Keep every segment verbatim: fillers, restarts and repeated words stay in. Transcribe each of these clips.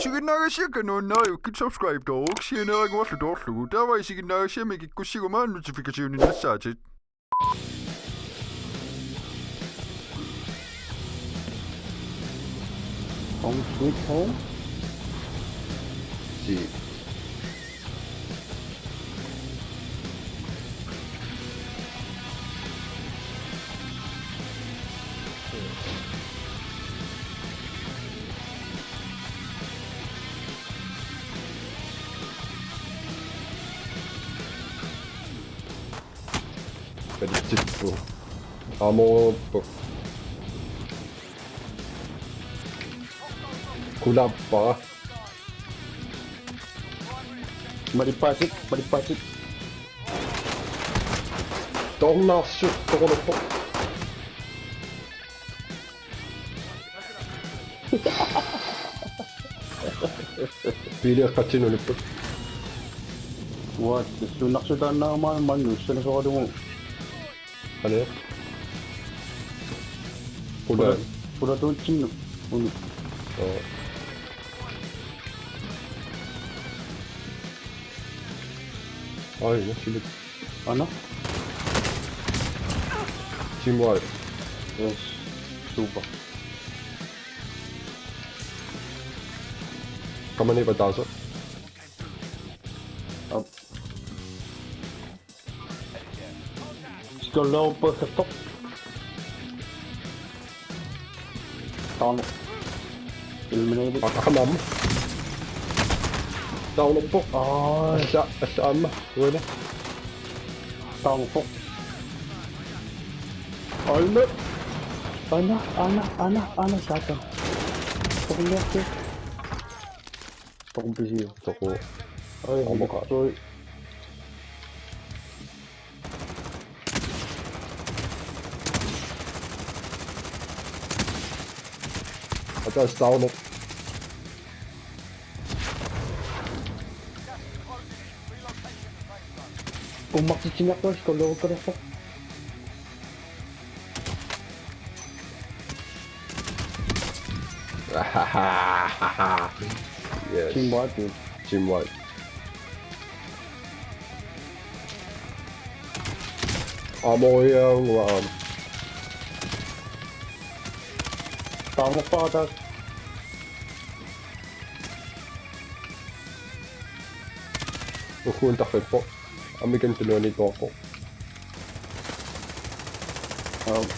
Isiginnaagassiakka nuannariukkit subscribe-tooruk sianeeraguarlu toorlugu. Taava isiginnaagassiami kikkussiguma notification-innassaatit. Home sweet home. Sii. Palitsipput. Amoorput. Kulappara. Malippaatit, malippaatit. Tornarsut toqoruppoq. Biili eqqatsinulipput. What? Suunnarsuutaannaamaana maanna ussanasoralugu. Qanoq? Qula. Qula-, qulatuutsinnut. Unu. Oo. Ai, no, silik. Ana? Team wipe. Yes. Super. Kamani pataaso. Up. Skolorpassasoq. Taarneq. Ilminili. Aqamam. Taarnerpoq. Aa. Assa, assa aamma. Uani. Taarnerpoq. Aina. Aina, aina, aina, aina, satan. Toqunniarsi. Toqun pisiu. Toqu. Ai, amoqa. Toi. Ata taarneq. Ummartitsiniartuasi kolorukkalersoq. Yes. Team wipe, dude. Team wipe. Amooriaannguaq aamma. Taarnerpaaq taas. Ugguuna tarrippoq. Aamma ikinni tunuaniittoqarpoq. Aap.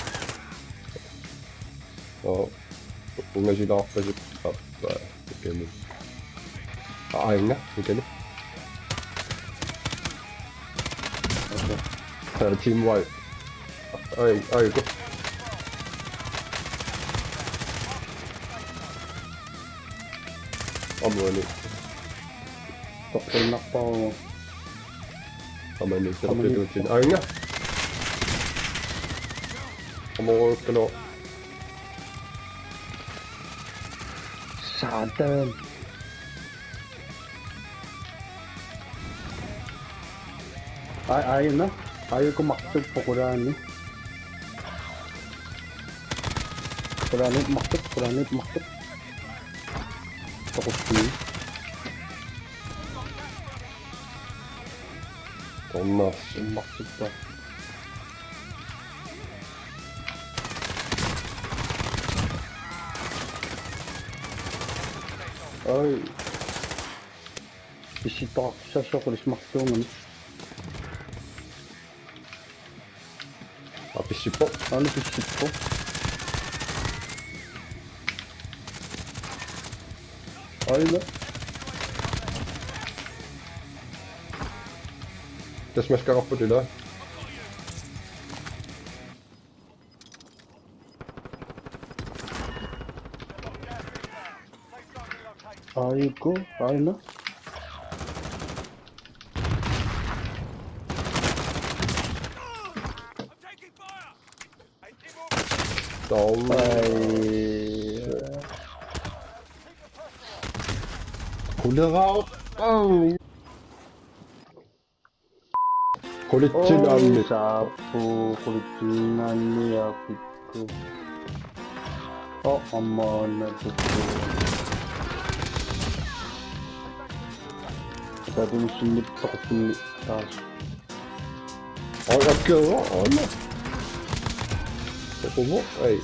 Oo. Ungasilaarpasippoq. Aap, ikinni. Aajuna, ikinni. Okay. Taa, team wipe. Ai, ai, go. Aamma uani. Toqqinnarpaavoq. Aamma uani, aamma uani. Aajuna. Aamma uani. Satan. Ai, aajuna. Aajuna maqtup pokulaani. Pokulaani maqtup, pokulaani maqtup. Toqussii. Tornarsut. Maqtuppa. Ai. Pissittoqartussaasoq qulismaqtuungami. Aa, pissippoq. Aana pissippoq. Aina. Tassa maskaqarput ila. Aiko, aina. Tom. Ai. Kuleraarpaa. Qulitsinnut aammi. Saappu, qulitsinnut aammi aappikku. Oh, aamma anna tukku. Taava tunissinni toqorfinni taas. Oj, akkiuvo, oj. Toqorvo, ei.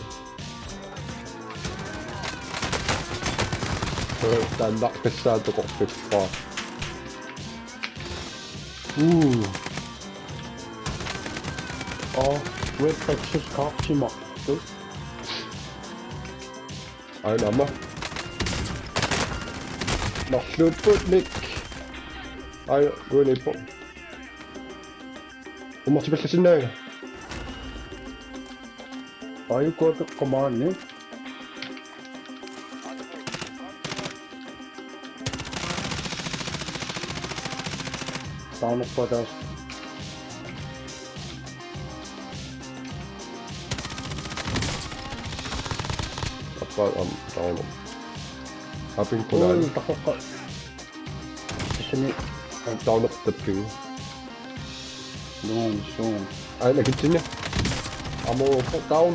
Taanna qissaa toqorfippaa. Uu. Og Red Texas Cop timer. Aina aamma. Marluupput Nick. Aina, uaniippoq. Ummartipallassinnaanga. Ajuku akeqqamaanni. Taanna patas. Appa am taunop. Apin kunan. Ui, taqoqqa. Sisini. Taunop tapping. Long, long. Ai, nakitsinni. Amo, put down.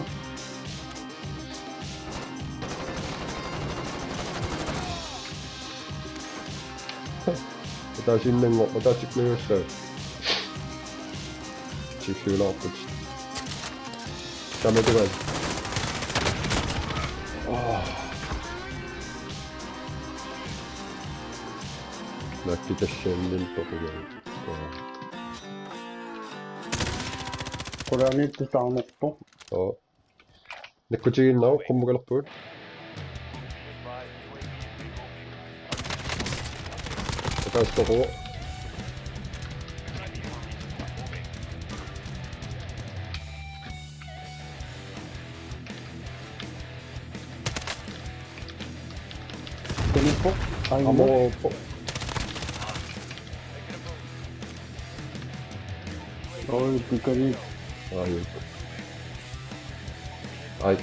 Ataasinnaannguaq, ataasikkuliussaq. Silliulaarput. Tamatuma. Oh. Nakkitassannin toqugami. Oh. Qulaaniittoq taarnerpoq. Oh. Nakkutigiinnaavoq, qummukalerpugut. Ataaseq toquvoq. Qinippoq. Aamma. Amoorpoq. Oi, pikani. Ai. Ai.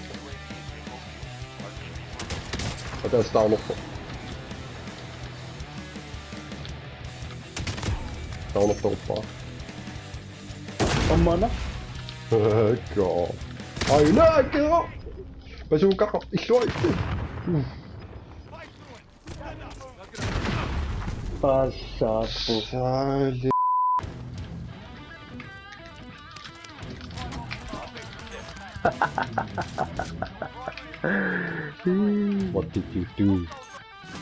Ataaseq taanerpoq. Taanerpoq. Ammana. Go. Ai, no, go. Bazooka, illuai. Passaappoq. Sali. What did you do?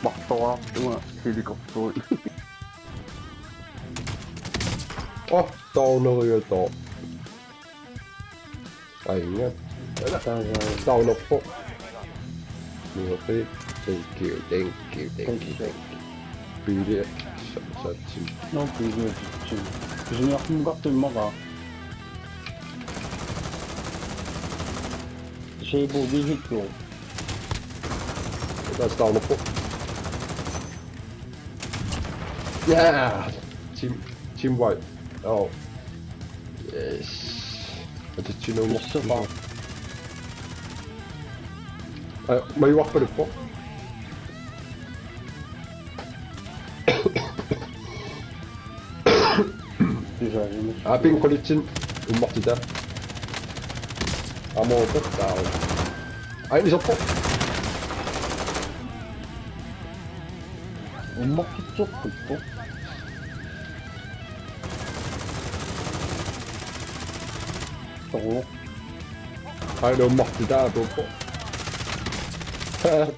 Martoraartunga helikopteri. Oh, tauneriataa. Ai, inga. Taava. Taulerpoq. Nuoqi. Thank you, thank you, thank you, thank you. Biili sa-, satsin. No, biili satsin. Pisiniarfimmukartoq immaqa. Seibu vihikku. Ataaseq taulerpoq. Yeah! Team, team wipe. Oh. Yes. Atitsinuummut. Super. Ai, majuarpaluppoq. Aa, ping qulitsin ummartitaa. Amoorpoq taava. Ai, iserpoq. Ummartitseqqippoq. Soqu. Aina ummartitaa apuuppoq.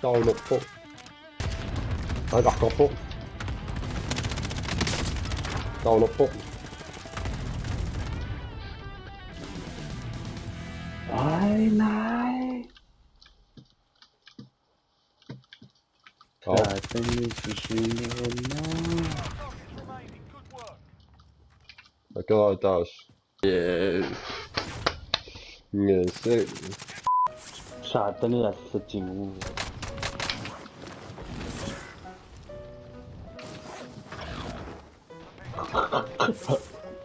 Taulerpoq. Ai, aqqarpoq. Taulerpoq. Ai, nej. Au. Saatani susunerma. Akera taas. Yes. Yes. Saatani assatigu.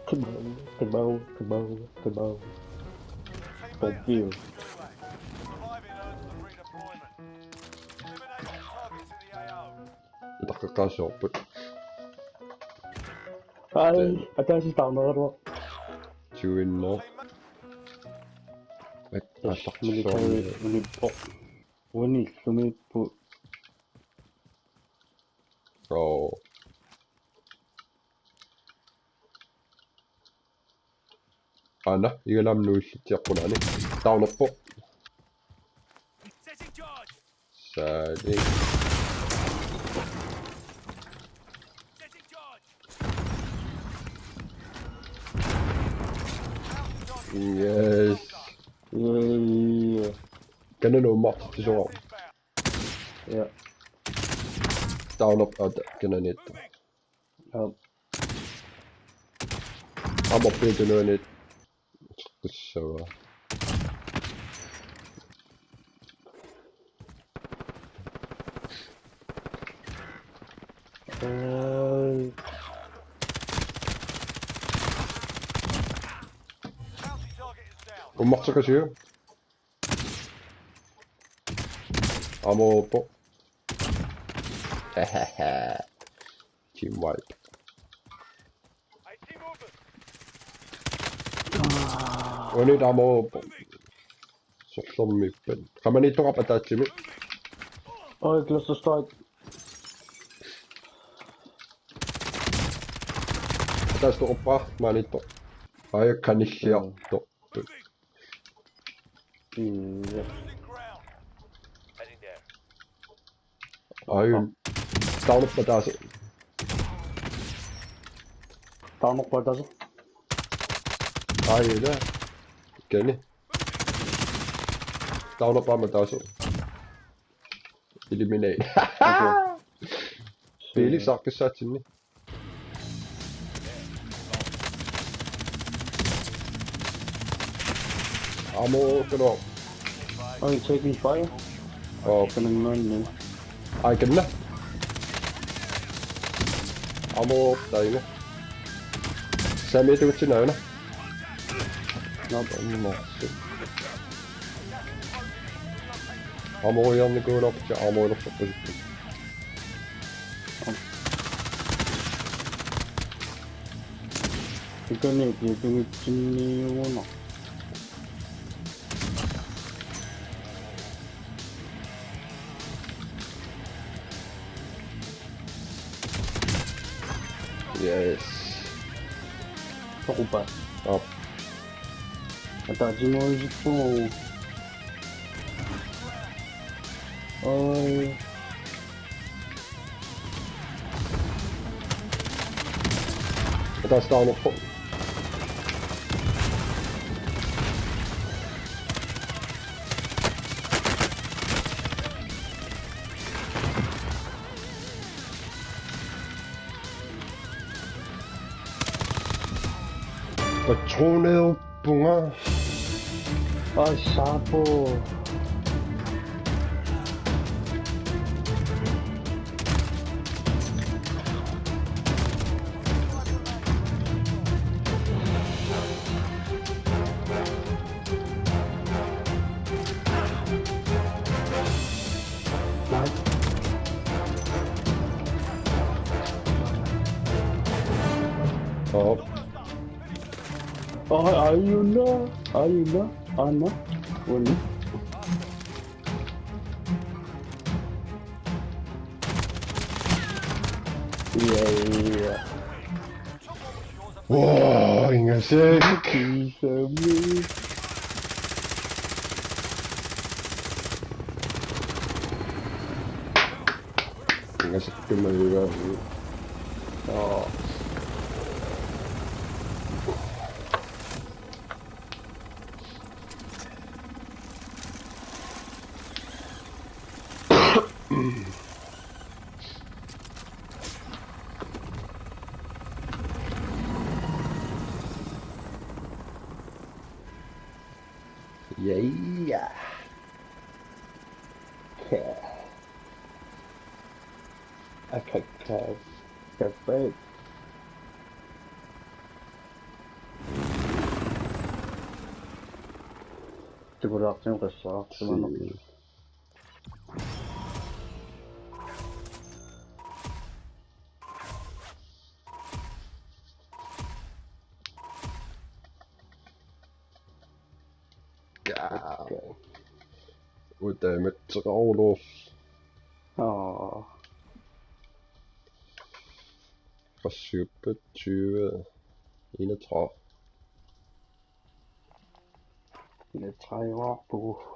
Qimau, qimau, qimau, qimau. Thank you. Utaqqeqqaassuarput. Ai, ataaseq taarneruvoq. Tuinno. Military unippoq. Uani illumiippoq. Oh. Qana, igalaamnuulli tiaqqunaani. Taunerpoq. Setting charge. Sali. Setting charge. Yes. Yay. Kanani uummartitsisoq. Ja. Taunerpoq, ata, kananiittoq. Ja. Aamma piitunuanit. Qissava. Ai. Uummarteqasiuk? Aamma uuppoq. Team wipe. Uani aamma uuppoq. Sorlermippat. Qamaniittoqarpat ataatsimik. Oi, cluster strike. Ataatsimik toqorpara, maaniittoq. Ai, kanilliartoq. Mm, ja. Ai, taunerpoq ataaseq. Taunerpoq ataaseq. Ai, ila. Kani. Taunerpoq aamma ataaseq. Eliminate. Okay. Pili saqqissaatsinni. Aamma uukkulo. I'm taking fire. Oh. Kanangaanni. Ai, kanna. Aamma uuppoq taanna. Sami tuutsinnaavana. Naap, aamma. Aamma uiarnikuulerput, aamma uilersorpasippoq. Ikani piitungitsinniuguna. Yes. Toqupa. Op. Ataatsimoorusuppugut. Oi. Ataaseq taunerpoq. Patroneerpunga. Ai, saapo. Oh. Oh, ayuna, ayuna, ana, uni. Iya, iya. Wah, ingasik. Kisami. Ingasik kemaliwa. Oh. Yeah, yeah. Okay. Okay, okay. That's great. Tupulaartinnut qassaartimanaq. Kaa. Utaamik teqarulor. Aa. Qassuuppat tyve enogtredive. Let's try warpugu.